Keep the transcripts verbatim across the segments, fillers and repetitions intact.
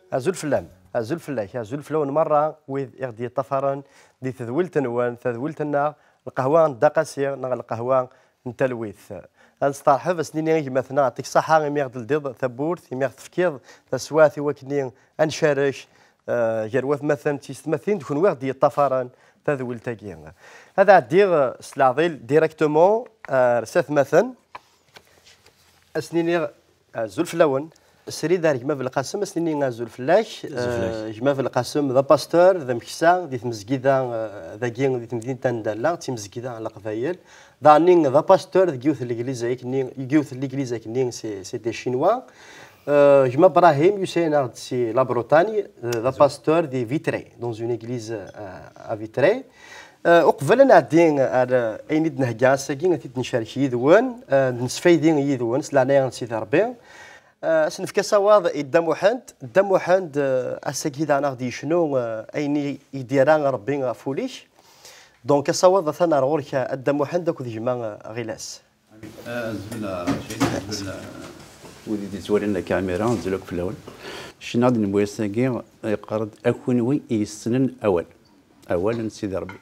Azul fell-am, azul fell-ak, azul fell-awen merra wid i ɣ-d-yeṭṭafaren di tedwilt-nwen, tadwilt-nneɣ, lqahwa n Dda Qasi neɣ lqahwa n talwit. Ad nesteṛḥeb, ad s-nini i gma-tneɣ, yeɛṭik ṣṣeḥḥa imi i ɣ-d-teldiḍ tawwurt, imi i ɣ-d-tefkiḍ taswiɛt i wakken ad ncerrek, eh, gar watmaten d tiyessetmatin, d kenwi i ɣ-d-yeṭṭafaren tadwilt-agi. Ad ɛeddiɣ, eh, s leɛḍil directement, eh, ar s atmaten. Ad s-nini azul fell-awen. Srid ar gma Belqasem, ad s-nini azul fell-ak. Azul fell-ak. Eh, gma Belqasem d apasteur, d ameksa di tmezgida, eh, dagi di temdint n Dalla, d timezgida n Leqbayel. Daɣen d apasteur deg yiwet n legliz akkenni, deg yiwet n legliz akkenni, c'est, c'est des Chinois. Eh, gma Brahim, yusa-aneɣ-d si la Bretagne, eh, d apasteur di Vitré, dans une église, eh, à Vitré. Eh, uqbel ad nɛeddi ar, eh, ayen i d-nhegga ass-agi, ad t-id-ncerrek yid-wen, eh, ad nesfaydi yid-wen, s leɛnaya n Sidi Ṛebbi. Eh, ad s-nefk asawaḍ i Dda Muḥend. Dda Muḥend, eh, ass-agi daɣen ad aɣ-d-yecnu, eh, ayen i, i d-yerra Ṛebbi ɣef wul-ik. Donc, asawaḍ atan ar ɣur-k, a Dda Muḥend, akked gma, eh, Ɣilas. Azul a Racid, azul a wid i d-yettwalin la caméra, azul akk fell-awen. Ccna d-newwi ass-agi, yeqqar-d: "A kunwi i yessnen awal." Awal n Sidi Ṛebbi.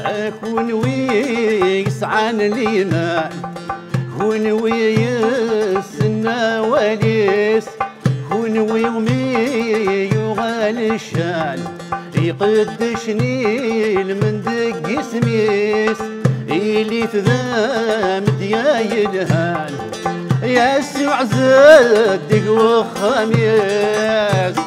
A kunwi yesɛan liman, kunwi yessen awal-is, kunwi umi yuɣal ccan, iqeddcen ilmend deg isem-is, ilit d amedya yelhan, Yasuɛ zed deg uxxam-is.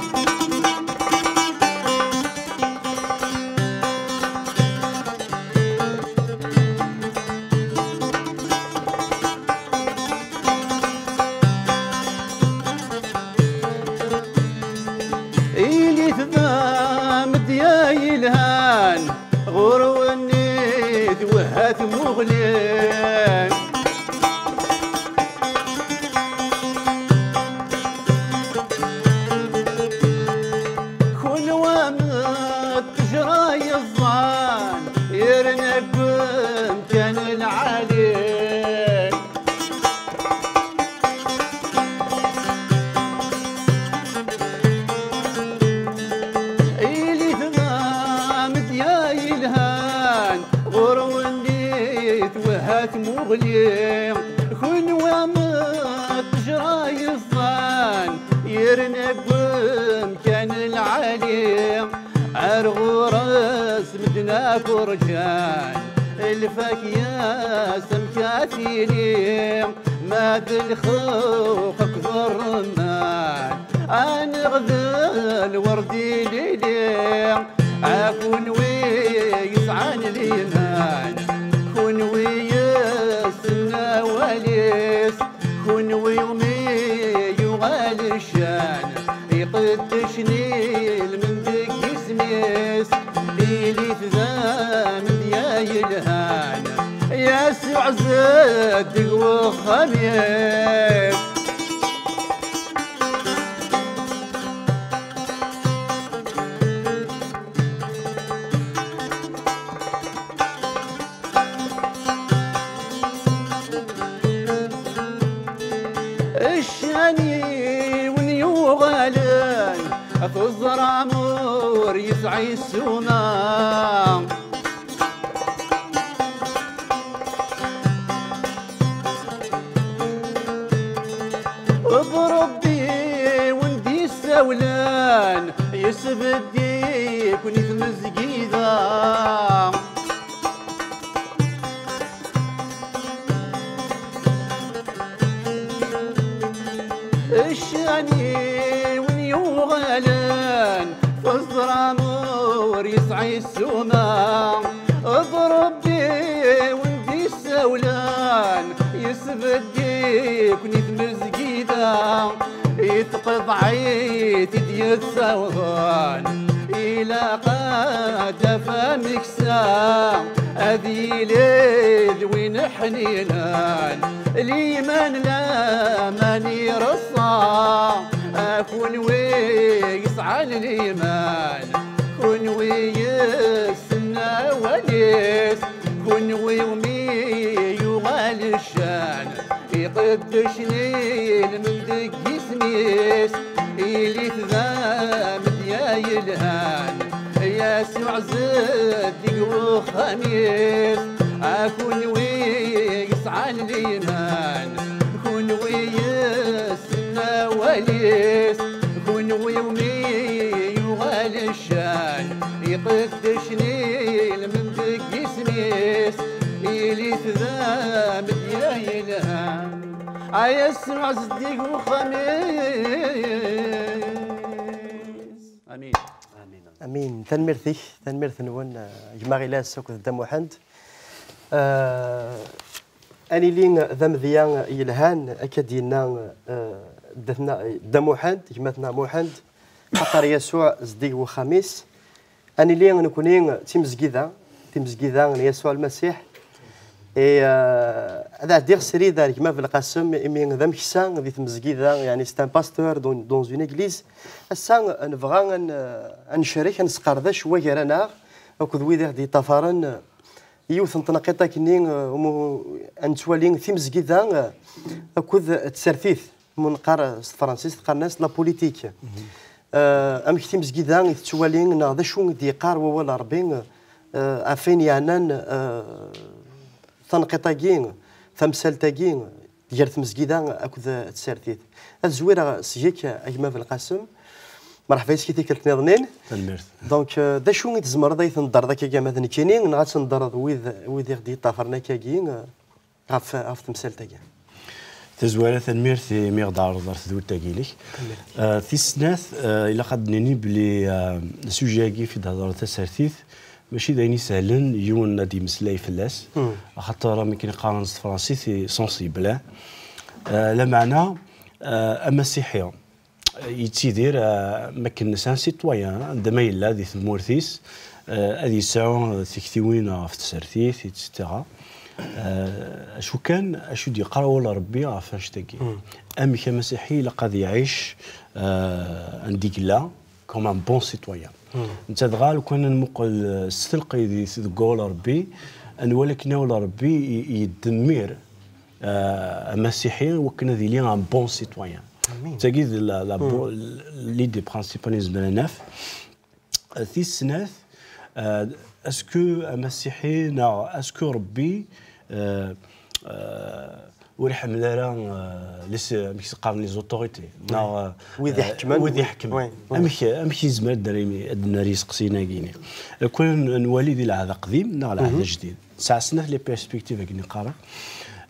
Ilit d amedya yelhan ɣur-wen i twehha tmuɣli. Kunwi am ttejra yeẓẓan yerna deg umkan lɛali. Ilit d amedya yelhan ɣur-wen i twehha tmuɣli. Kunwi am ttejra yeẓẓan yerna deg umkan lɛali. Ar ɣur-s medden akk rǧan lfakya-s amek ad tili. Ma d lxux akked ṛṛemman, aneɣ d lwerd ilili. A kunwi yesɛan liman, kunwi yessen awal-is, kunwi umi yuɣal ccan, iqeddcen ilmend deg isem-is, ilit d amedya yelhan, Yasuɛ zed deg uxxam-is. Ccan i wen yuɣalen, teẓram ur yesɛi ssuma. D Ṛebbi wen d-yessawlen, yesbedd-iken i tmezgida. Ccan i wen yuɣalen, teẓram ur yesɛi ssuma. D Ṛebbi wen d-yessawlen, yesbedd-iken i tmezgida. I tqeḍɛit i d-yessawḍen, i Ilaq ad d-taf ameksa, ad yili d win ḥninen, liman laman ireṣṣa. A kunwi yesɛan liman, kunwi yessen awal-is, kunwi umi yuɣal ccan, iqeddec n ilmend deg isem-is, ilit d amedya yelhan, Yasuɛ zeddig uxxam-is. A kunwi yesɛan liman, kunwi yessen awal-is, kunwi umi yuɣal ccan, iqeddec n ilmend deg isem-is, ilit d amedya yelhan. A Yasuɛ zeddig uxxam-is. Amin. Amin. Tanemmirt-ik, tanemmirt-nwen, eh, gma Ɣilas akked Dda Muḥend. Eh, ad nili d amedya yelhan, akka d-yenna, eh, ddatna, Dda Muḥend, gma-tneɣ Muḥend, axaṭer Yasuɛ zeddig wexxam-is. Ad nili nekni d timezgida, timezgida n Yasuɛ Lmasiḥ. Et, euh, ad ɛeddiɣ srid ar gma Belqasem, imi d ameksa di tmezgida, yani, c'est un pasteur dans, dans une église. Ass-a, nebɣa ad n-, ad necrek, ad nesqerdec wagar-aneɣ akked wid i ɣ-d-yeṭṭafaren, yiwet n tneqqiṭ akkenni, euh, umu-, ad nettwali timezgida, euh, akked tsertit. Ma neqqar s tefransist, qqaren-as la politique. Euh, amek timezgida i tettwali, neɣ d acu i d-yeqqar wawal n Ṛebbi, euh, ɣef wayen yeɛnan, euh, tanqiṭ-agi, tamsalt-agi, gar tmezgida akked tsertit? Ad zwireɣ seg-k, a gma Belqasem. Mṛeḥba yes-k i tikkelt nniḍen. Tanemmirt. Donc, euh, d acu i tzemreḍ ad yi-tneddreḍ akkagi ama d nekkini, neɣ ad tneddreḍ wid, wid i ɣ-d-yeṭṭafaren akkagi, euh, ɣef, ɣef temsalt-agi? Tazwara, tanemmirt imi ɣ-d-tɛerḍeḍ ɣer tedwilt-agi-inek. Tanemmirt. Euh, tis snat, euh, ilaq ad d-nini belli, euh, sujet-agi fi d-hedreḍ, tasertit, mačči d ayen isehlen yiwen ad d-yemmeslay fell-as, Hmm. Axaṭer, am akken qqaren s tefransist, c'est sensible, hein. Euh, lameɛna, euh, amasiḥi, yettidir, euh, am akken c'est un citoyen, anda ma yella di tmurt-is, euh, ad yesɛu, euh, tiktiwin ɣef tsertit, et cetera. Euh, acu kan, acu d-yeqqar wawal n Ṛebbi ɣef annect-agi? Hmm. Amek amasiḥi ilaq ad iɛic, euh, anda i yella, comme un bon citoyen? Hmm. Netta dɣa, lukan ad nmuqel, euh, s telqidit deg wawal n Ṛebbi, ad nwali akken awal n Ṛebbi i, i yeddemmir, euh, amasiḥi, wakken ad yili un bon citoyen. Amin. Tagi d la, la Hmm. bo-, l'idée principale i nezmer ad naf. Euh, tis snat, euh, est-ce que amasiḥi, neɣ est-ce que Ṛebbi, euh, euh, ur iḥemmel ara, euh, les, amek qqaren, les autorités, neɣ, euh, Wid euh, iḥekmen. Wid iḥekmen. Oui, oui. Amek, amek yezmer ad d-nerr imi-, ad d-nerr iseqsiyen-agi-ni? Lukan ad nwali di Lɛehd Aqdim neɣ Lɛehd Mhm. Ajdid. Tesɛa snat les perspectives akken i qqaren.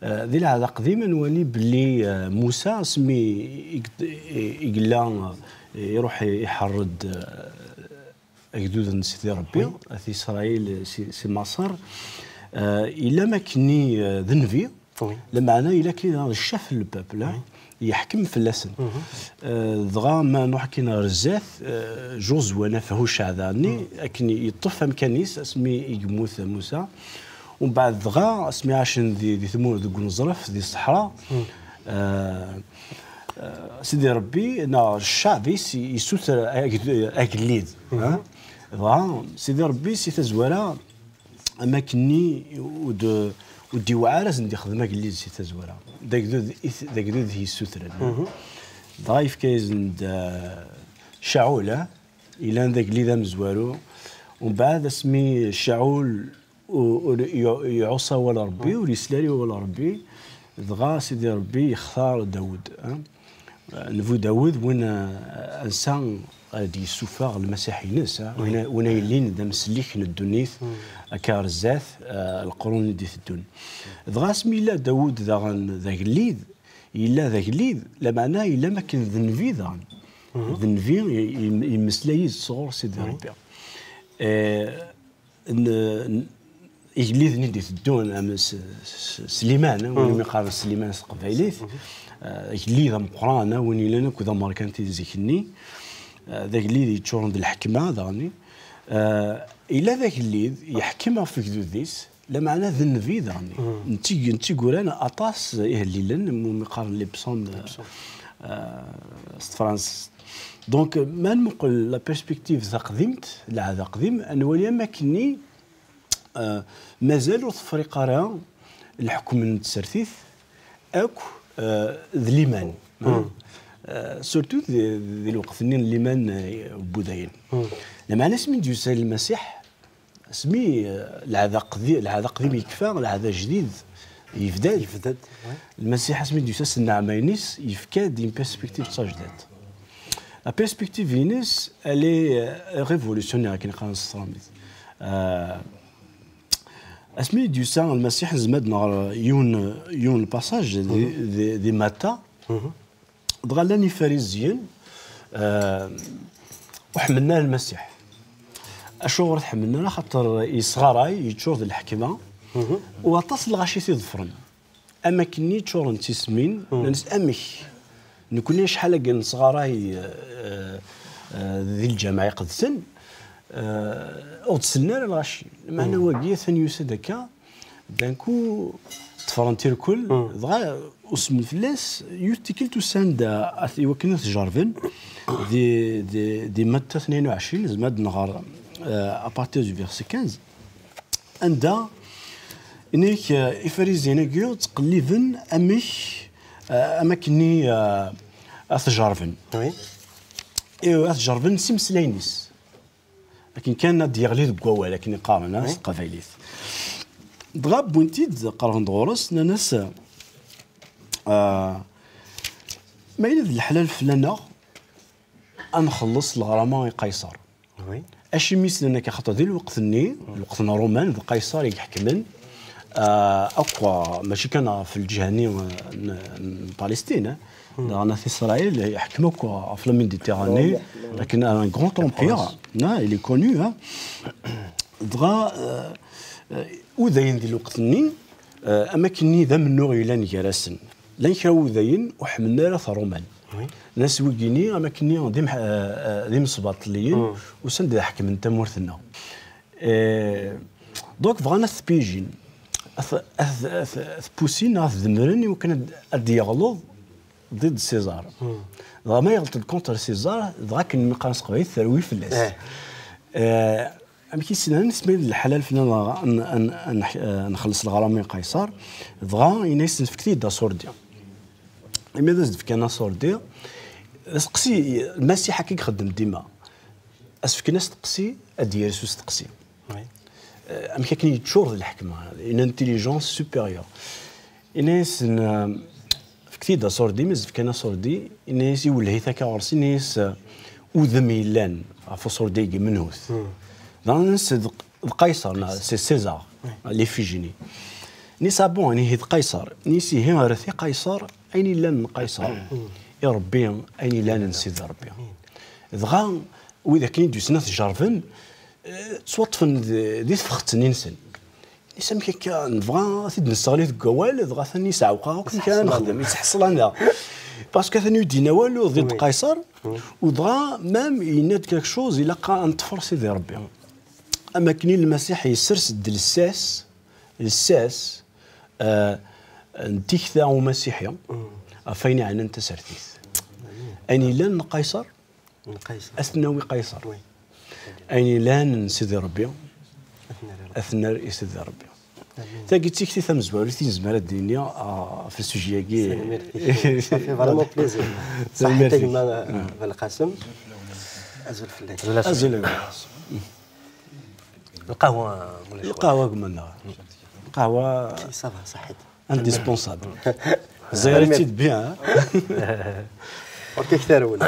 Euh, di Lɛehd Aqdim ad nwali belli, euh, Musa, asmi i, i, i yella, euh, iruḥ i-, iḥerr-d, euh, agdud n Sidi Ṛebbi, Oui. At Isṛayil si, si Maṣer, euh, yella am akken-nni, euh, d nnbi, Oui. Lameɛna yella akken d ccaf n le peuple, Oui. Yeḥkem fell-asen. Mhm. Euh, dɣa ma nruḥ akken ɣer zdat, euh, Josué neɣ Hucaɛ daɣen-nni, Mhm. akken yeṭṭef amkan-is asmi i yemmut Musa. Umbeɛd dɣa, asmi ɛacen di, di tmurt, deg uneẓref, di ṣṣeḥra, Mhm. euh, euh, Sidi Ṛebbi, neɣ ccaɛb-is, yessuter agd-, agellid, Mhm. ha? Dɣa, Sidi Ṛebbi, si tazwara, am akken-nni ur d-, ur d-iwɛa ara ad sen-d-ixdem agellid si tazwara. D agdud i t-, d agdud i t-yessutren. Mhm. Dɣa yefka-yasen-d, eh, Caɛul, eh, yellan d agellid amezwaru. Umbeɛd asmi Caɛul u-, ur iɛ-, iɛuṣa awal Ṛebbi, ur yesli ara i wawal Ṛebbi, dɣa Sidi Ṛebbi yextar Dawed, eh. Nnbu Dawed, win, eh, ansa ad d-yessufeɣ Lmasiḥ-ines, eh, win a, win a yellin d amsellek n ddunit, akka ar zdat, eh, leqrun i d-iteddun. Dɣa asmi yella Dawed daɣen d agellid, yella d agellid, lameɛna yella am akken d nnbi daɣen. D nnbi, i, i, yemmeslay-d sɣur Sidi Ṛebbi. Eh, n-, n-, igelliden i d-iteddun, am s-, s-, Sliman, eh, win umi qqaren Sliman s teqbaylit, eh, agellid ameqqran, eh, win yellan akk d amerkanti zik-nni, eh, d agellid yeččuren d lḥekma, daɣen, Ah, yella d agellid, yeḥkem ɣef ugdud-is, lameɛna d nnbi daɣen. N tig-, n tigura aṭas ihellilen, umi qqaren les psaumes, ah, s tefransist. Donc, ma nmuqel la perspective taqdimt, lɛahd aqdim, ad nwali am akkenni, ah, mazal ur tefriq ara leḥkem n tsertit akk, ah, d liman. Ah, surtout di, di lweqt-nni n liman, ah, n wudayen. Lameɛna asmi d-yusa Lmasiḥ, asmi, ah, lɛahd aqdi-, lɛahd aqdim yekfa, lɛahd ajdid yebda-d. Yebda-d, ouais. Lmasiḥ asmi d-yusa s nneɛma-ines, yefka-d une perspective d tajdidt. La perspective-ines, elle est, euh, révolutionnaire, akken qqaren s tṛumit. Euh, asmi i d-yusa Lmasiḥ, nezmer ad nɣer yiwen, yiwen le passage di, di, di Matta. Dɣa llan Ifariziyen, euh, ur ḥemmlen ara Lmasiḥ. Acuɣer ur t-ḥemmlen ara? Xaṭer yesɣaray, yeččur d lḥekma, u aṭas n lɣaci i t-iḍefren. Am akkenni ččuren d tismin, nnan-as: "Amek? Nekni acḥal agi nesɣaray, eh, eh, di lǧameɛ iqedsen, eh, ur ɣ-d-sellen ara lɣaci." Meɛna wagi atan yusa-d akka, d'un coup, ṭṭfren-t irkel, dɣa usmen fell-as, yiwet tikkelt usan-d, eh, at-, iwakken ad t-jerrben, di, di, di Matta tnayen u ɛecrin, nezmer ad nɣer, eh, à partir du verset quinze. Anda, inna-k, eh, Ifariziyen-agi ttqelliben amek, eh, am akkenni, eh, ad t-jerrben. Oui. I ad t-jerrben s imeslayen-is. Akken kan ad d-yeɣli deg wawal, akken i qqaren, eh, s teqbaylit. Dɣa wwin-t-id, qerrben-d ɣur-s, nnan-as, eh, ma yella d leḥlal fell-aneɣ, ad nxelleṣ leɣrama i Qayṣer. Oui. Acimi i s-nnan akka? Xaṭer di lweqt-nni, lweqt n Ṛuman, d Qayṣer i iḥekmen, ah, akk, ah, mačči kan ɣef lǧiha-nni, ah, n, n Palestine, eh. Daɣen at Isṛayil, iḥkem akk ɣef la Méditerranée, akken un grand empire, ah, il est connu, hein. Dɣa, eh, eh, udayen di lweqt-nni, eh, am akkenni d amennuɣ yellan gar-asen. Llan kra n wudayen ur ḥemmlen ara at Ṛuman. Oui. Nnan-as wigini, am akkenni d im-, eh, eh, d imesbaṭliyen, usan-d ad ḥekmen tamurt-nneɣ. Eh, donc, bɣan ad t-pijin, ad t-, ad t-, ad t-, ad t-pussin, ad t-demmren i wakken ad, ad d-yeɣleḍ ḍid César. Dɣa ma yeɣleḍ-d contre César, dɣa akken mi qqaren s teqbaylit, terwi fell-as. Eh. Eh, amek i s-nnan, asmi d leḥlal fell-aneɣ ad n-, ad n-, ad n-, eh, nxelleṣ leɣrama i Qayṣer, dɣa yenna-yasen: "Fket-iyi-d aṣurdi." Imi ad as-d-fkan aṣurdi, d asteqsi, Lmasiḥ akka i ixeddem dima. Ad s-fken asteqsi, ad d-yers usteqsi. Oui. Eh, amek akken yeččur d leḥkma, une intelligence supérieure. Yenna-yasen, eh, fket-iyi-d aṣurdi, mi as-d-fkan aṣurdi, yenna-yas, iwelleh-it akka ɣur-s, yenna-yas, eh, udem yellan ɣef uṣurdi-agi, menhu-t? Dɣa nnan-as d, d Qayṣer, neɣ c'est César, l'Iphigénie. Yenna-yas, ah bon, ihi d Qayṣer. Yenna-yas, ihi rret i Qayṣer ayen yellan n Qayṣer, i Ṛebbi ayen yellan n Sidi Ṛebbi. Dɣa wid akken i d-yusen ad t-jerrben, eh, ttwaṭṭfen d-, di tfexet-nni-nsen. Is amek akka nebɣa ad t-id-nesseɣli deg wawal, dɣa atan yesɛewqeɣ akk amek ara nexdem, yettḥeṣṣel anda. Parce que atan ur d-yenna walu, d Qayṣer, u dɣa même yenna-d quelque chose, ilaq ad neṭṭfer Sidi Ṛebbi. Am akken i Lmasiḥ yessers-d lsas, lsas, eh, n tikta umasiḥi, ɣef ayen yeɛnan tasertit. Ayen yellan n Qayṣer, N Qayṣer. Ad t-nawi Qayṣer. Oui. Ayen yellan n Sidi Ṛebbi, ad t-nerr i Sidi Ṛebbi. Amin. Tagi d tikti tamezwarut i nezmer ad d-nini, ah, ɣef le sujet-agi. Tanemmirt-ik. Ça fait vraiment plaisir. Ṣaḥit a gma Belqasem. Azul fell-ak. Azul a gma. Lqahwa, ulac lqahwa gma-nneɣ. Lqahwa. Ça va, ṣaḥit. Indispensable. Ẓer-itt-id bien, hein? Ur k-ak-tarewel.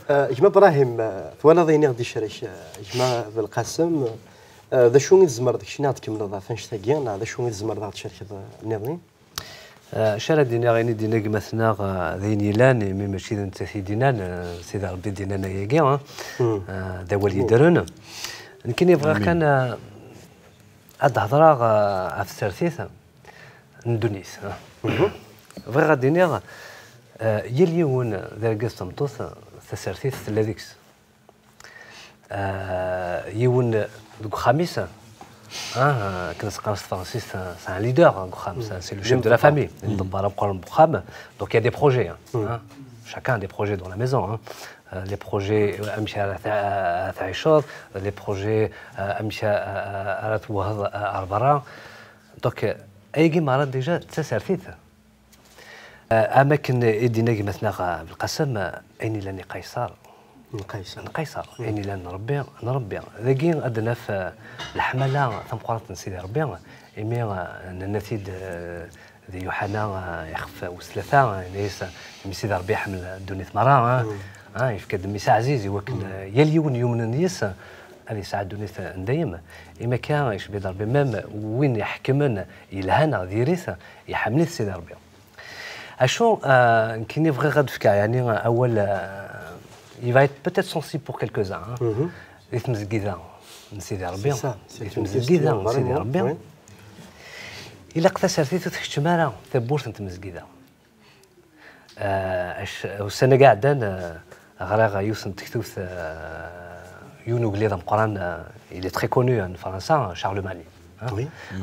Eh, gma Brahim, eh, twalaḍ ayen i ɣ-d-icerrek, eh, gma Belqasem, eh, d acu i tzemreḍ keččini ad ɣ-d-tkemmleḍ ɣef annect-agi, neɣ d acu i tzemreḍ ad ɣ-d-tcerkeḍ, eh, nniḍen? Eh, acu ara d-iniɣ, ayen i d-yenna gma-tneɣ, eh, d ayen yellan, imi mačči d nettat i d-yennan, eh, Sidi Ṛebbi i d-yennan ayagi, eh, eh, d awal yeddren. Nekkini bɣiɣ kan, eh, ad d-hedreɣ, eh, ɣef tsertit n ddunit. Bɣiɣ ad d-iniɣ, eh, yal yiwen d argaz d tameṭṭut, eh, tasertit tella deg-s. Euh, yiwen deg uxxam-is, hein, akken as-qqaren s tefransist, c'est un leader, hein, deg uxxam, c'est c'est le chef de la famille, d ḍebber ameqqran n uxxam. Donc il y a des projets, hein, hein, chacun a des projets dans la maison, hein. Euh, les projets, euh, amek ara tɛ- tɛiceḍ, les projets, euh, amek, euh, ara twehheḍ, euh, ar berra. Donc, euh, ayagi merra déjà d tasertit. Euh, am akken i d-yenna gma-tneɣ, euh, Belqasem, euh, ayen yellan i Qayṣer, n Qayṣer. N Qayṣer. Ayen yellan n Rebbi, n Rebbi. Dagi ad d-naf, euh, leḥmala tameqqrant n Sidi Rebbi, imi, euh, nenna-t-id, euh, di Yuḥana, euh, ixef wis tlata, euh, yenna-yas, euh, imi Sidi Rebbi iḥemmel ddunit merra, hein, hein, yefka-d mmi-s aɛziz i wakken, euh, yal yiwen yumnen yis, euh, ad yesɛu ddunit, euh, n dayem. Imi akka, icbi-d Rebbi, même win iḥekmen, yelhan neɣ diri-t, iḥemmel-it Sidi Rebbi. Acu, euh, nekkini bɣiɣ ad d-fkeɣ, yeɛni, euh, awal, euh, il va être peut-être sensible pour quelques-uns, hein. Di tmezgida n Sidi Rebbi, di tmezgida n Sidi Rebbi, ilaq tasertit ur tkeččem ara tawwurt n tmezgida. Euh, ac- ussan-agi iɛeddan, euh, ɣriɣ yiwet n tektubt, euh, yiwen ugellid ameqqran, euh, il est très connu, hein, n Fransa, Charlemagne, hein.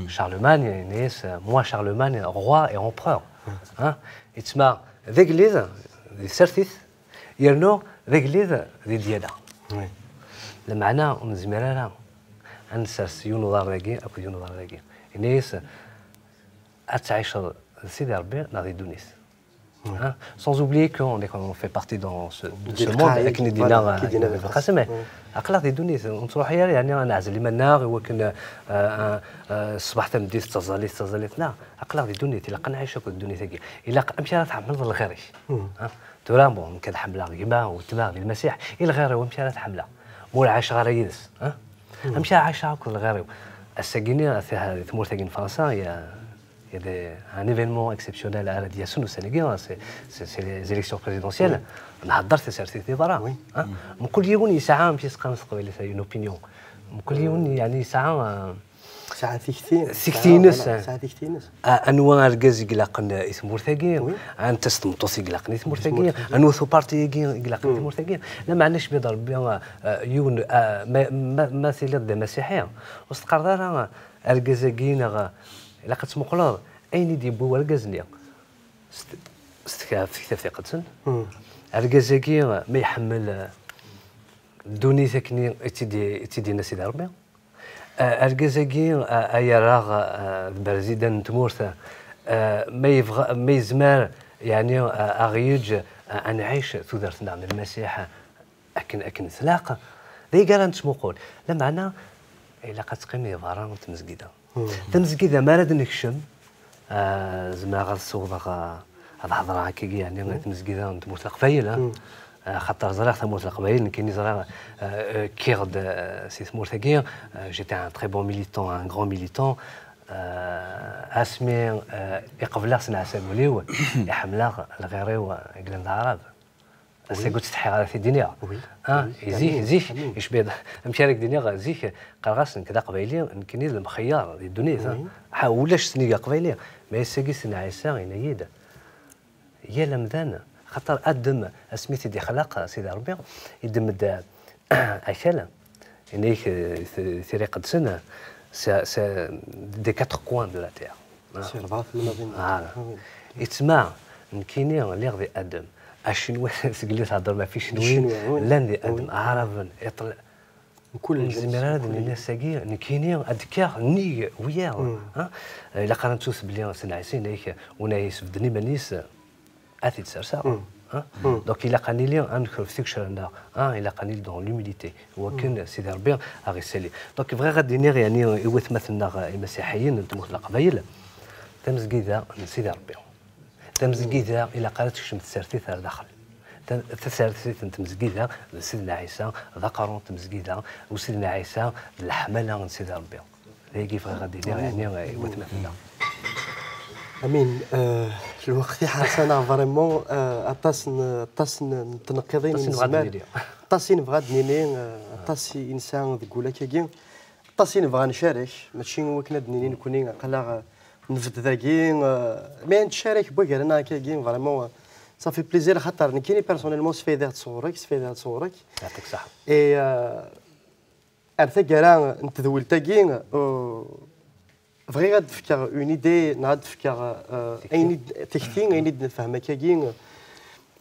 Charlemagne, yenna-yas, euh, moi Charlemagne, roi et empereur, hein. Yettma d agellid di tsertit, yernu d agellid di ddyala. Lameɛna ur nezmir ara ad nsers yiwen uḍar dagi akked yiwen uḍar dagi. Yenna-yas, ad tɛiceḍ d Sidi Rebbi neɣ di ddunit. Hein? Sans oublier qu'on est, on fait partie dans ce, de ce monde, akken i d-yenna, euh, Belqasem, mais aql-aɣ di ddunit, ur nettruḥ ara, yeɛni, ad neɛzel iman-nneɣ i wakken, euh, euh, euh, ṣṣbeḥ tameddit d taẓallit, d taẓallit, neɣ aql-aɣ di ddunit, ilaq ad nɛic akked ddunit-agi. Ilaq, amek ara tḥemmleḍ lɣir-ik? Hein? Tura, bon, nekk ad ḥemmleɣ gma, weltma, di Lmasiḥ, i lɣir-iw amek ara t-ḥemmleɣ? Ma ur ɛiceɣ ara yid-s, hein? Amek ara ɛiceɣ akked lɣir-iw? Ass-agi-nni, atiha di tmurt-agi n Fransa, il y a, il y a des, un événement exceptionnel ara d-yasen ussan-agi, c'est, c'est, c'est les élections présidentielles. Nhedder tasertit di berra. Hein? Mkul yiwen yesɛa, amek i s-qqaren s teqbaylit, une opinion. Mkul yiwen, yeɛni, yesɛa, euh, Tesɛa tikti. Tikti-ines, tesɛa, eh. Tesɛa tikti-ines. A- anwa argaz i ilaqen i tmurt-agi, anta s tmeṭṭut i ilaqen i tmurt-agi, anwa uparti-agi i ilaqen i tmurt-agi. Lameɛna icbi-d Rebbi, eh, yiwen, eh, ma, ma, ma tiliḍ d amasiḥi, ur s-teqqareḍ ara, eh, argaz-agi neɣ, eh, ilaq ad tmuqleḍ ayen i d-yewwi urgaz-nni. S t- s tekra- s tektabt iqedsen. Argaz-agi, eh, ma iḥemmel, eh, ddunit akken i tt-id-, i tt-id-yenna Sidi Rebbi. Eh, argaz-agi, eh, ay arraɣ, eh, d berzidan n tmurt, eh, ma yebɣa, ma yezmer, yeɛni, eh, aɣ-yeǧǧ, eh, ad nɛic tudert-nneɣ n Lmasiḥ akken, akken tlaq, d ayagi ara nettmuqul. Lameɛna, ilaq ad teqqim di berra n tmezgida. Tamezgida, mi ara d-nekcem, Ah, zemreɣ ad ssiwḍeɣ, ah, ad hedreɣ akkagi, yeɛni, i tmezgida n tmurt n Leqbayel, ah. Ah, xaṭer ẓriɣ tamurt n Leqbayel, nekkini ẓriɣ, ah, ah, kkiɣ-d, ah, si tmurt-agi, ah, j'étais un très bon militant, un grand militant. Ah, asmi, ah, i qebleɣ s leɛsagul-iw, i ḥemmleɣ lɣir-iw, ah, i yellan d aɛrab. Ass-agi ur ttsetḥiɣ ara ad t-id-iniɣ. Ah, zik, zik, icbi-d, amek ara k-d-iniɣ, zik, qqareɣ-as nekk d aqbayli, nekkini d lemxeyyer di ddunit, ah. Ha, ulac sennig aqbayli. Ma ass-agi Sidna Ɛisa yenna-yi-d, yal amdan, xaṭer Adem, asmi t-id-ixlaq Sidi Ṛebbi, iddem-d, ah, akal, yenna-yak, eh, t- tira iqedsen, c'est, c'est des quatre coins de la terre. Ah. Si rebɛa tlemmadin. Ah. Ah, oui. Yettma, nekkini lliɣ di Adem. Acinwa, seg li theddrem ɣef Icinwiyen, Icinwiyen, oui. Llan di Adem. Oui. Aɛraben, iṭel-, mkul ur nezmir ara ad nini ass-agi, nekkini ad d-kkeɣ nnig wiyaḍ. Ah? Ilaq ara nettu belli Sidna Ɛisa yenna-yak, win ara yesbedden iman-is, ad t-id-serseɣ. Hein? Donc, ilaq ad nili, ad nekref tigecra-nneɣ. Hein? Ilaq ad nili dans l'humilité. Wakken Sidi Ṛebbi ad ɣ-isali. Donc, bɣiɣ ad d-iniɣ, yeɛni, i watmaten-nneɣ imasiḥiyen n tmurt n Leqbayel, tamezgida n Sidi Ṛebbi. Tamezgida, ilaq ara tekcem tsertit ar daxel. Ta- Tasertit n tmezgida d Sidna Ɛisa, d aqerru n tmezgida, u Sidna Ɛisa d leḥmala n Sidi Ṛebbi. D ayagi bɣiɣ ad d-iniɣ, yeɛni, i watmaten-nneɣ. Amin. Euh, lweqt iḥerṣ-aneɣ vraiment, euh, aṭas n, aṭas n, n tneqqiḍin i nezmer, aṭas i nebɣa ad d-nini, euh, aṭas i, i nesɛa deg wul akkagi, aṭas i nebɣa ad ncarek, mačči wakken ad d-nini nekkni aql-aɣ, euh, nbedd dagi, euh, mais nettcarek wagar-nneɣ akkagi, vraiment, euh, ça fait plaisir, xaṭer nekkini personnellement sfaydeɣ-d sɣur-k, sfaydeɣ-d sɣur-k. Yeɛṭik ṣṣeḥḥa. Et, euh, Ar taggara n tedwilt-agi, uh, bɣiɣ ad d-fkeɣ une idée, neɣ ad d-fkeɣ, uh, ayen i d-, tikti, ayen i d-nefhem akkagi,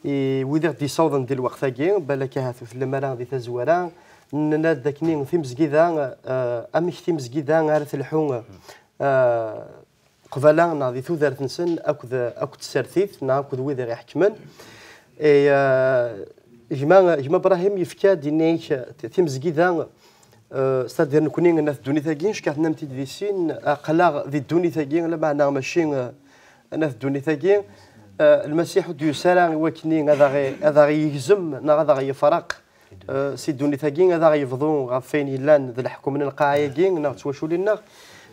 i wid i ɣ-d-yessawḍen di lweqt-agi, balak ahat ur tellam ara di tazwara, nenna-d akken timezgida, uh, amek timezgida ara telḥu, uh, qbala neɣ di tudert-nsen akked, akked tsertit neɣ akked wid i ɣ-iḥekmen. Et, euh, gma, gma Brahim yefka-d, yenna-ak, timezgida, euh, c'est-à-dire nekni n at ddunit-agi, ckeṛ tennam-t-id di sin, aql-aɣ di ddunit-agi, lameɛna mačči, euh, n at ddunit-agi. Euh, Lmasiḥ ur d-yusi ara i wakken ad aɣ-, ad aɣ-yegzem neɣ ad aɣ-yefreq, euh, si ddunit-agi, ad aɣ-yebḍu ɣef wayen yellan d leḥkem n lqaɛa-agi neɣ d twaculin-nneɣ.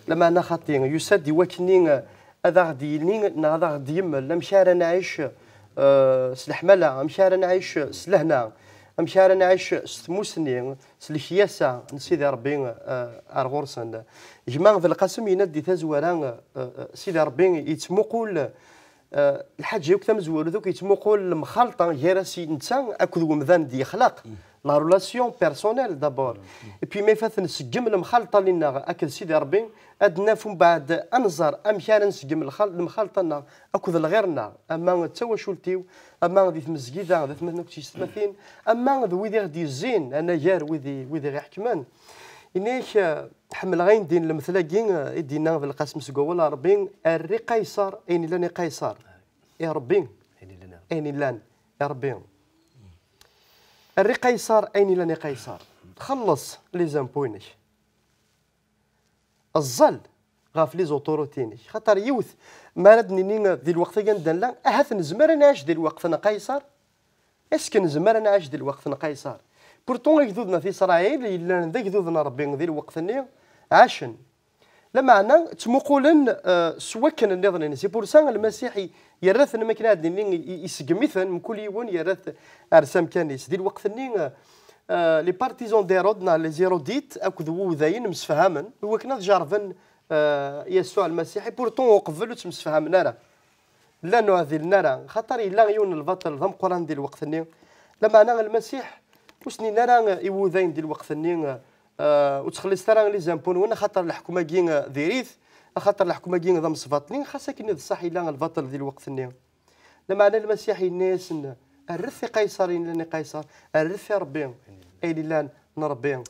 Lameɛna xaṭi, yusa-d i wakken, euh, ad aɣ-d-yini neɣ ad aɣ-d-yemmel amek ara nɛic, euh, s leḥmala, amek ara nɛic s lehna, amek ara nɛic s tmussni, s lekyasa n Sidi Ṛebbi, euh, ar ɣur-sen. Gma Belqasem yenna-d di tazwara, euh, euh, Sidi Ṛebbi yettmuqul, euh, lḥaǧa yakk tamezwarut akk, yettmuqul lemxalṭa gar-as i netta akked wemdan d-yexlaq. La relation personnelle d'abord. Et puis ma ifat nseggem lemxalṭa-nneɣ akked Sidi Ṛebbi, ad naf umbeɛd ad nẓer amek ara nseggem lxal-, lemxalṭa-nneɣ akked lɣir-nneɣ, ama d tawacult-iw, ama di tmezgida, d atmaten akked tyessetmatin, ama d wid i ɣ-d-yezzin, anagar wid i, wid i ɣ-iḥekmen. Ini-ak, eh, ḥemmleɣ ayen din lemtel-agi, eh, i d-yenna Belqasem seg wawal n Ṛebbi, err i Qayṣer ayen illan i Qayṣer, i Ṛebbi ayen illan i Ṛebbi. Err i Qayṣer ayen illan i Qayṣer. Xelleṣ les impôts-inek. Ẓẓal ɣef les autorités-inek. Xaṭer yiwet, mi ara d-nini di lweqt-agi anda nella, ahat nezmer ad nɛic di lweqt n Qayṣer? Est-ce que nezmer ad nɛic di lweqt n Qayṣer? Pourtant, agdud n At Isṛayil yellan d agdud n Ṛebbi di lweqt-nni, ɛacen. Lameɛna ttmuqulen, euh, s wakken nniḍen-ines. C'est pour ça Lmasiḥ i-, yerra-ten, am akken ad nini, i-, i-, iseggem-iten, mkul yiwen yerra-t ar s amkan-is. Di lweqt-nni, euh, euh, les partisans d'Hérode neɣ les hérodites akked wudayen msefhamen i wakken ad jerrben, euh, Yasuɛ Lmasiḥ. Et pourtant uqbel ur ttemsefhamen ara. Llan ur ɛdilen ara, xaṭer yella yiwen n lbaṭel d ameqqran di lweqt-nni. Lameɛna Lmasiḥ ur s-nnin ara i wudayen di lweqt-nni, eh, ur ttxelliṣet ara les impôts-nwen, axaṭer leḥkem-agi, eh, diri-t, axaṭer leḥkem-agi d amesbaṭli, xas akken d ṣṣeḥ yella lbaṭel di lweqt-nni. Lameɛna Lmasiḥ yenna-yasen, rret i Qayṣer ayen yellan i Qayṣer, rret i Ṛebbi ayen yellan n Ṛebbi.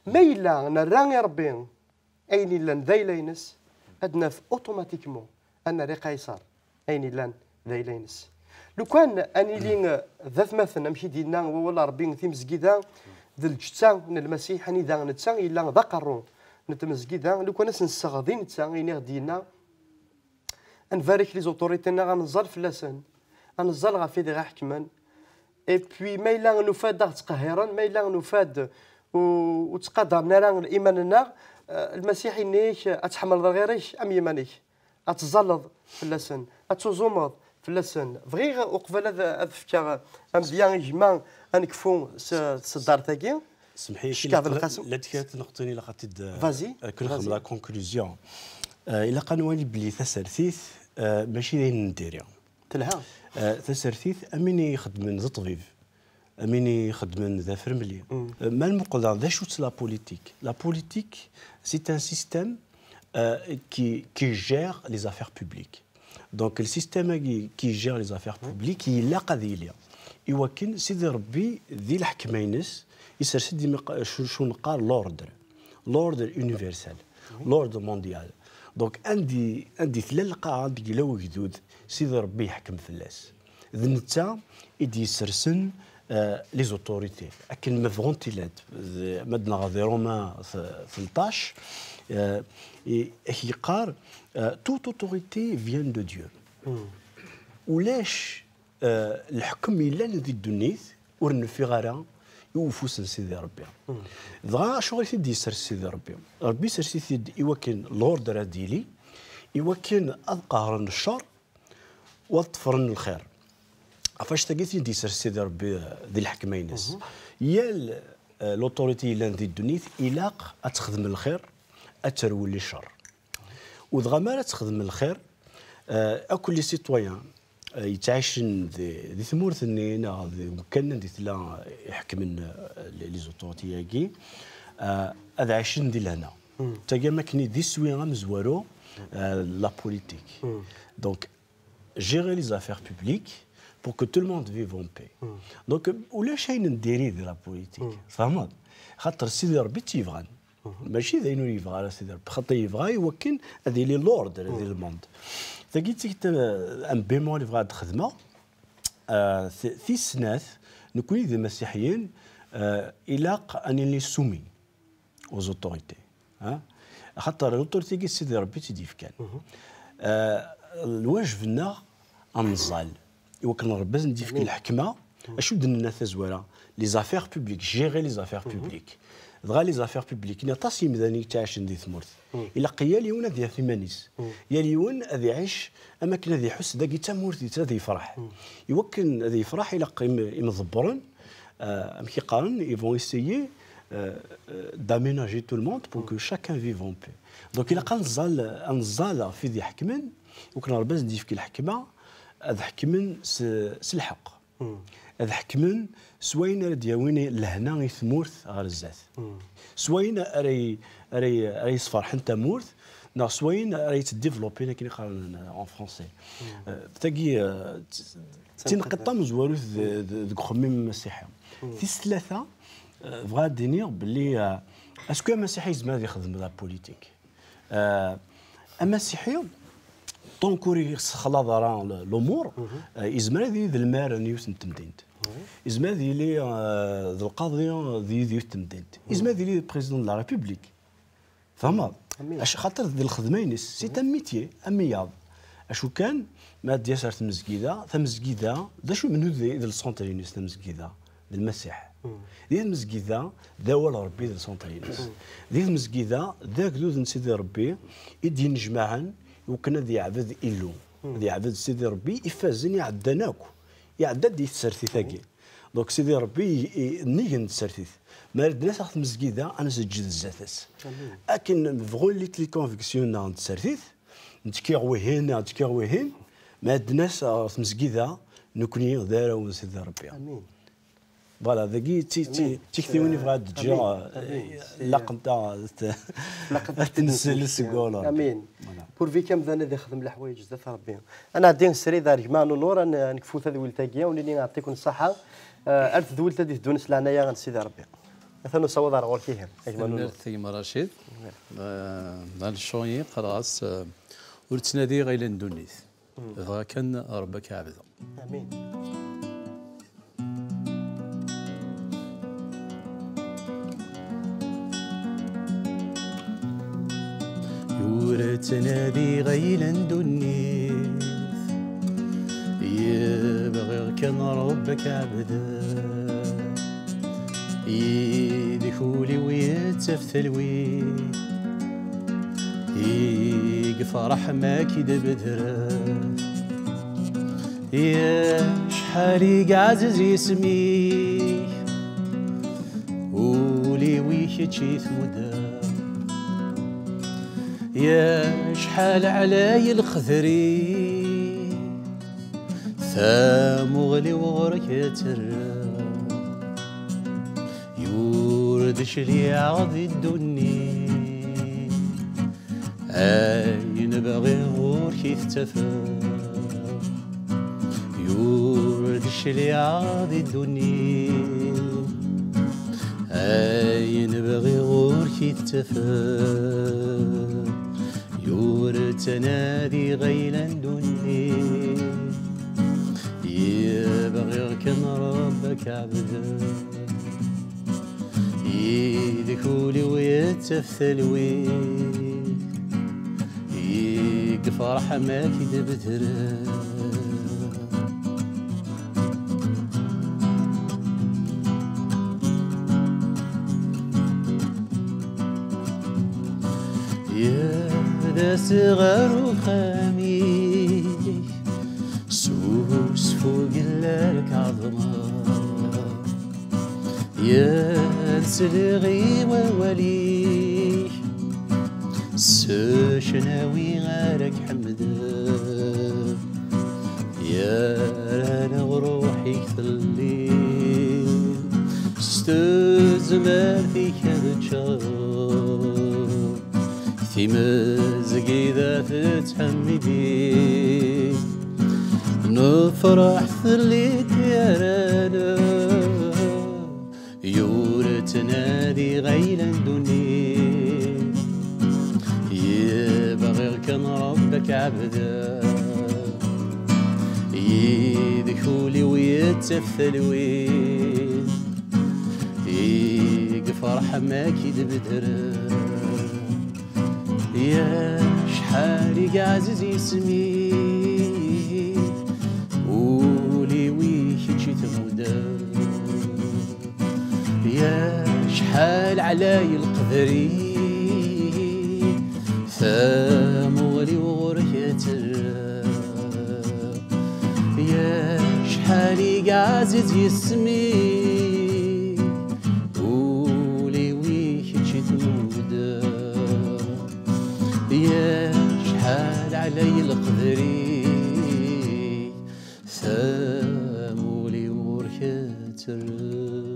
Ma yella nerra i Ṛebbi ayen yellan d ayla-ines, ad naf automatiquement ad nerr i Qayṣer ayen yellan d ayla-ines. Lukan ad nili, eh, d atmaten, amek i d-yenna wawal n Ṛebbi, timezgida d lǧetta n Lmasiḥ, anida netta yella d aqerru n tmezgida, lukan ad s-nesseɣ di netta ayen i ɣ-d-yenna, ad nbarek les autorités-nneɣ, ad neẓẓal fell-asen, ad neẓẓal ɣef wid i ɣ-iḥekmen. Et puis, ma yella nufa-d ad ɣ-ttqehhiren, ma yella nufa-d ur, ur ttqadaren ara iman-nneɣ, eh, Lmasiḥ yenna-ak ad tḥemmleḍ lɣir-ik am yiman-ik, ad tẓalleḍ fell-asen, ad tuẓumeḍ fell-asen. Bɣiɣ uqbel ad, ad fkeɣ amedya i gma ad nekfu s, s tseddart-agi. Semḥ-iyi, Cekkaɛ Belqasem. Llant kra n tneqṭin ilaq ad t-id, eh, Vas-y, ad kun vas-y. Xedmeɣ la conclusion. Eh, ilaq ad nwali belli tasertit, eh, mačči d ayen n diri. Telha. Eh, tasertit, am win i ixeddmen d ṭṭbib, am win i ixeddmen d afremli. Mm. Eh, ma nmuqel daɣ, d acu-tt la politique? La politique, c'est un système, euh, qui, qui gère les affaires publiques. Donc, le système-agi qui gère les affaires publiques, ilaq ad yili. Iwakken Sidi Ṛebbi di leḥkem-ines, isers-d imi q-, acu, acu neqqar l'ordre. L'ordre universel. L'ordre mondial. Donc, andi, andi tella lqaɛa, andi yella wegdud, Sidi Ṛebbi yeḥkem fell-as. D netta i d-yessersen, euh, les autorités. Akken ma bɣunt ilad, d-, ma d-neɣ di Roma t-, tleṭṭac, euh, i, ak yeqqar, euh, toute autorité vient de Dieu. Ulac, euh, leḥkem yellan di ddunit ur nfiɣ ara i ufus n Sidi Ṛebbi. Dɣa acuɣer i t-id-yessers Sidi Ṛebbi? Ṛebbi yessers-it-id i wakken l'ordre ad yili, i wakken ad qehren ccer, u ad ṭṭfren lxir. Ɣef wannect-agi i t-id-yessers Sidi Ṛebbi, eh, di lḥekma-ines. Yal, eh, l'autorité yellan di ddunit ilaq ad texdem lxir, ad terwel i ccer. U dɣa mi ara texdem lxir, eh, akk les citoyens, eh, yettɛicen di, di tmurt-nni neɣ di wemkan anda i tella, eh, iḥekmen, eh, les, les autorités-agi, euh, ad ɛicen di lehna. Tagi am akken i d iswi amezwaru, euh, la politique. Donc, gérer les affaires publiques pour que tout le monde vive en paix. Donc, ulac ayen n diri di la politique. Tfehmeḍ? Xaṭer Sidi Rebbi i tt-yebɣan. Mačči d ayen ur yebɣi ara Sidi Rebbi. Xaṭer yebɣa i wakken ad yili l'ordre di le monde. Tagi d tikkelt, euh, un bémol i bɣiɣ ad xedmeɣ. Euh, ti-, tis snat, nekkni d imasiḥiyen, euh, ilaq ad nili soumis aux autorités. Hein? Axaṭer l'autorité-agi Sidi Rebbi i tt-id-yefkan. Euh, lwajeb-nneɣ ad nẓall i wakken Rebbi ad sen-d-yefk lḥekma. Acu d-nenna tazwara? Les affaires publiques, gérer les affaires publiques. Dɣa les affaires publiques, n aṭas yimdanen i yettɛicen di tmurt. Ilaq yal yiwen ad yaf iman-is. Yal yiwen ad iɛic am akken ad iḥuss dagi d tamurt-is, ad yefreḥ. I wakken ad yefreḥ, ilaq im-, imḍebbren, euh, amek i qqaren, ils vont essayer, euh, euh, d'aménager tout le monde pour que chacun vive en paix. Donc, ilaq ad nẓall, ad nẓall ɣef wid iḥekmen, wakken Rebbi ad sen-d-yefk lḥekma, ad ḥekmen s, s lḥeqq. Ad ḥekmen s wayen ara d-yawin lehna i tmurt ɣer zdat. S wayen ara y-, ara y-, ara yesferḥen tamurt, neɣ s wayen ara yettdéveloppin akken i qqaren en français. Euh, tagi, euh, d-, d tinqiḍt tamezwarut d-, d-, deg uxemmim amasiḥi. Tis tlata, euh, bɣiɣ ad d-iniɣ belli, euh, est-ce que amasiḥi yezmer ad yexdem la politique? Euh, amasiḥi, tant ur yessexlaḍ ara l-, l'umur, euh, yezmer ad yili d lmar n yiwet n temdint. Yezmer ad yili, euh, d lqaḍi d yiwet n temdint. Yezmer ad yili d président de la République. Tfehmeḍ? Amin. Ac-, xaṭer d lxedma-ines, c'est un métier, am wiyaḍ. Acu kan, ma ad d-yas ar tmezgida, tamezgida, d acu menhu d, d le centre-ines tamezgida? D Lmasiḥ. Di tmezgida, d awal Rebbi d le centre-ines. Di tmezgida, d agdud n Sidi Rebbi i d-yennejmaɛen i wakken ad yeɛbed Illu. Ad yeɛbed Sidi Rebbi ifazen iɛeddan akk. Iɛedda-d di tsertit-agi. Donc Sidi Rebbi i, i, nnig n tsertit. Mi ara d-nas ɣer tmezgida, ad nseǧǧed zdat-s. Akken bɣu illit les convictions-nneɣ n tsertit, nettekki ɣer wihin, neɣ nettekki ɣer wihin, mi ara d-nas ɣer tmezgida, nekkni d arraw n Sidi Rebbi. Amin. Voilà, dagi d ti-, ti-, tiktiwin i bɣiɣ ad d-ǧǧeɣ, eh, laqent-aɣ ad t-, ad t-nsel seg wawal Rebbi. Amin. Voilà. Pourvu qu'amdan ad ixdem leḥwayeǧ zdat Rebbi. Ad nɛeddi srid ar gma Nunur, ad n-, ad nekfu tadwilt-agi, ad wen-nini yeɛṭikum ṣṣeḥḥa. Eh, ar tedwilt ad d-iteddun s leɛnaya n Sidi Rebbi. Atan usawaḍ ar ɣur-k ihi, a gma Nunur. Tanemmirt a gma Racid. Eh, d Alcuri, qqareɣ-as, eh, ur ttnadiɣ ayla n ddunit. Dɣa kan Rebbi ad k-ɛebdeɣ. Amin. Ur ttnadiɣ ayla n ddunit, bɣiɣ kan Rebbi ad k-ɛebdeɣ. Yid-k ul-iw yettaf talwit, i yefreḥ ma k-id-bedreɣ. Acḥal i yeɛzez yisem-ik, ul-iw i kečč i t-muddeɣ. Acḥal ɛlay lqedr-ik, tamuɣli-w ɣur-k ad terreɣ. Yur d cliɛeɣ di ddunit, ayen bɣiɣ ɣur-k i t-ttafeɣ. Yur d cliɛeɣ di ddunit, ayen bɣiɣ ɣur-k i t-ttafeɣ. Yur ttnadiɣ ayla n ddunit, bɣiɣ kan Rebbi ad k-ɛebdeɣ. Yid-k ul-iw yettaf talwit, i yefreḥ ma k-id-bedreɣ. Yad-as ɣer uxxam-ik, s usfugel ara k-ɛeḍmeɣ. Yad sliɣ i wawal-ik, s ccnawi ara k-ḥemdeɣ. Yerran ɣer ruḥ-ik telliḍ, s tezzi Tezmer-ik ad teččeḍ timezgida tettḥemmidi. Nefreḥ fell-i ara yur ttnadi ɣayla n ddunit. Yebɣiɣ kan Ṛebbi ad k-ɛebdeɣ, yid-k ul-iw yettaf talwit. I yefreḥ ma k-id-bedreɣ. Ya cḥal i yeɛziz yisem-ik, ul-iw i kečč i tmudeɣ. Ya cḥal ɛlay leqder-ik, tamuɣli-w ɣur-k ad terreɣ. Ya cḥal i yeɛziz yisem-ik, ul-iw i kečč i tmudeɣ. Ya cḥal ɛlay leqder-ik, tamuɣli-w ɣur-k ad terreɣ.